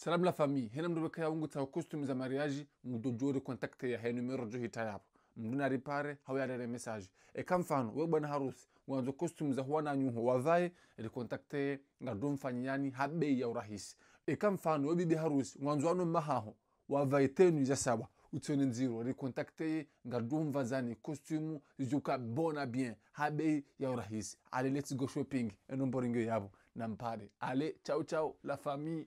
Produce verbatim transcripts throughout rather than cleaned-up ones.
Salam la famille, hena mndru weka ya ngutsaho costume za mariage, mndru djo ri contacter ya he numéro djo hita yapvo. Mndru na ripare, hau ya rere message. Eka mfano, we bwana harusi, ngwandzo costume za huwana nyuho wavae, ri contacter, ngado mfanyani, ha bei ya urahisi. Eka mfano, we bibi harusi, ngwandzo wano mahaho, wavae tenue za sawa, utsione ndziro, ri contacter, ngado mvazani, costume, zijuka bona bien, ha bei ya urahisi. Allez, let's go shopping, e numéro ngiyo yapvo, na mpare. Allez, ciao ciao, la famille.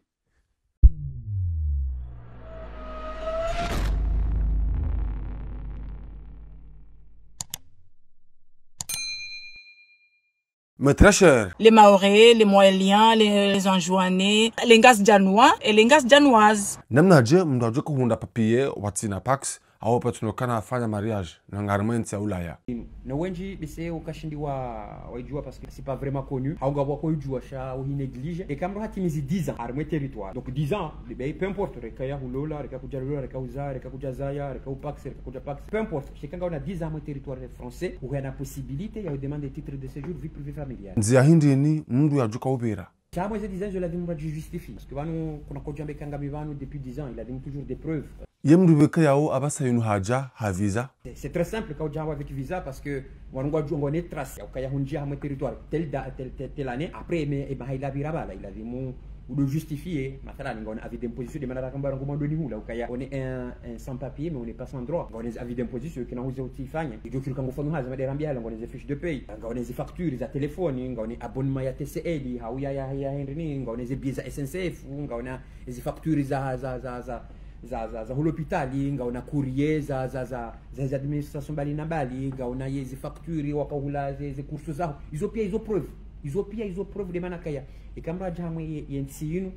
Mes très chers. Les Mahorais, les Mohéliens, les, les Anjouanais, les Ngazidjanois et les Ngazidjanoises. Namnadje mndru adjo ka hundra papier watsina pacs, hau pvatsi no kana afanya mariage, na ngarimwe ntsi ya Ulaya. Na wendji bise ukashindi wa, waijua parce que c'est pas vraiment connu. Hau ngapvo wakoijua sha uhi négliger. Eka mndru hatimizi dix ans, harimwe territoire. Donc dix ans, be, peu importe, reka ya hulola, reka kudja lola, reka uza, reka kudja zaya, reka u pacs, reka kudja pacs, peu importe. Sheka ngauna dix ans harimwe territoire français, uhena possibilité ya udemande titre de séjour vie privée familiale. Ndzia hindri ni mndru yadjo ka upvira. Sha mwezi dix ans, izo lazimu mndru adjijustifier. Parce que pvanu, kuna kodjambe kanga mi pvanu depuis dix ans, il lazimu toujours des preuves. Ye mndru weka yao apvasa yinu hadja, ha visa. C'est, c'est très simple, kaudja avec visa, parce que wanu ngwadjuwa ngwaone trace, ya ukaya hundjia hamwe territoire, telle da-, telle, telle, telle année. Après, mais, e maha ila pvira pvala, il lazimu udo justifier, mathalan, ngaone avis d'imposition, de manière kamba rangu mwandoni hula, ukaya, on est un, un sans-papier, mais on n'est pas sans droit. Ngaone avis d'imposition, kina huze utsifanye. Idjo kiruka ngufanyo hazi, madera mbia hala, ngaone fiche de paie, ngaone facture za téléphone, ngaone abonnement ya T C L, hau ya, ya, ya hindri ni, ngaone billets za S N C F, ngaone ezi facture za, za, za, za, za, za, za hulopitali, ngaona courrier za, za, za, za, za administration mbali na mbali, ngaona yezi facture wakahula ze, ze courses zaho. Izo pia izo preuve. Izo pia izo preuve de mana kaya. Eka mndru adja hamwe ye, ye ntsi yinu,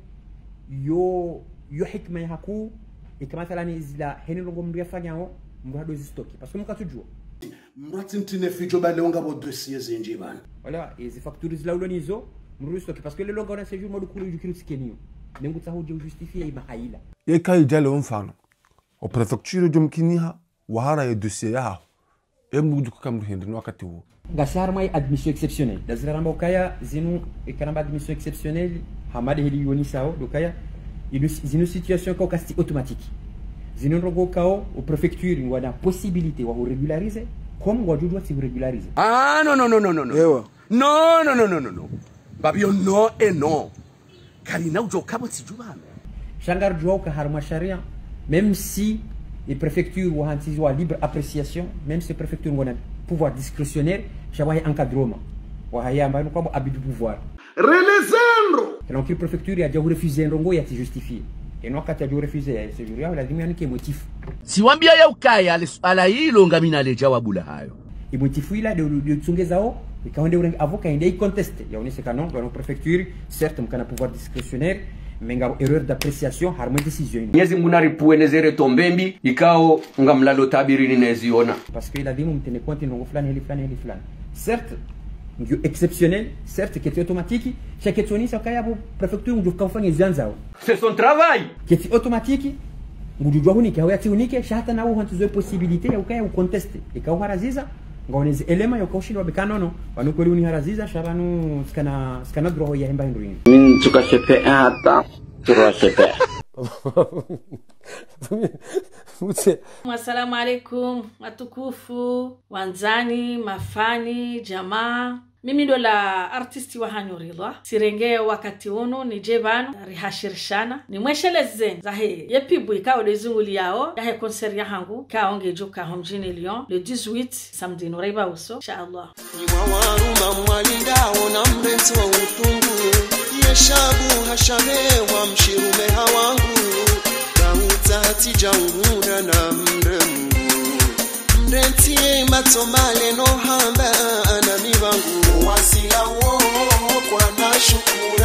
yo, yo hikima ya hakuu, eka mathalan zila heni ndrongo mndru yafanyao, mndru hado zi stocker. Parce que mkatsudjuwa. Mndru atsintine fidjo bale ungapvo dossier zindji pvanu. Voilà, ezi facture zila ulo nizo, mndru stocker. Parce que lelo ngaona séjour madu kulu idjo kiru tsikeniyo. Nengutsaho udje ujustifier e maha ila. Yeka idja leo mfano. O préfecture djo mkiniha, wahara ye dossier yaho. E mndru djuka mndru hindri no wakati wo. Ngasi harimwa ye admission exceptionnelle. Dazira ramba ukaya zinu, eka ramba admission exceptionnelle, hamade heli yonisao, do kaya, inu, zinu situation kao kasti automatique. Zinu ndrongo kao, o préfecture, ngwana possibilité wa hu régulariser, comme ngwadjudjuwa tsi hu régulariser. Ah, non, non, non, non, non, non. Ewa. Non, non, non, non, non, non. Babio, non et non. Kalina udjo kabo tsidjubano. Sha ngaridjuwa uka harimwa sharia, même si e préfecture wahantsiziwa libre appréciation, même si préfecture ngona pouvoir discrétionnaire, sha wahe encadrement. Wahaye amba nukwabo abus de pouvoir. Relezandro. Donc, préfecture yadja hu refuser ndrongo yatsi justifier. Eno wakati yadja hu refuser ya séjour yaho, lazimu yanike motif. Siwambia ya ukaya, ale, ala ilo ngamina le djawabu lahayo. E motif ila de, de tsongezao, eka honde urenge avocat ende i conteste. Yaonese ka non, ngwano préfecture, certes, mkana pouvoir discrétionnaire, mais nga erreur d'appréciation, harimwe décision inu. Mwenyezi Mungu naripvuwe ne ze retombembi, ikao ngamlalo tabirini neziona. Parce que lazimu mtenir compte ndrongo fulani, heli fulani, heli fulani. Certes, ngiyo exceptionnel, certes, ketsi automatique, sha ketsi onesa kaya bo préfecture ngudjo fuka ufanye ziandzao. C'est son travail. Ketsi automatique, ngudjudjuwa hunike, hau yatsi hunike, sha hata nawo hantsi zo possibilité ya ukaya u conteste. Eka uharaziza, ngaoneze élément ya uka ushindwa beka nono, pvanu kweli uniharaziza, sha pvanu tsikana, tsikana droit ya hemba hindru ini. Min tsuka C P un hata, trois C P un. Mutse. Assalamu alaikum, watukufu, wandzani, mafani, jamaa. Mimi ndo la artiste wahanyu Ridhwa. Tsirenge wakati unu nidje pvanu rihashirishana. Nimwesheleze zahe ye pub ikao ndo izunguliyao yahe concert yahangu ikao ngedjo ka ho mdjini Lyon le dix-huit samedi inu raiba uso, inshallah. Ni mwawaruma mwalindao na mrentsi wa utungu. Ye shabu hashabewa mshirume hawangu. Kautsa hatsi djaungura na mremu. Mrentsi ye matso male no hamba ana mi wangu. Wasila wo kwa na shukuru.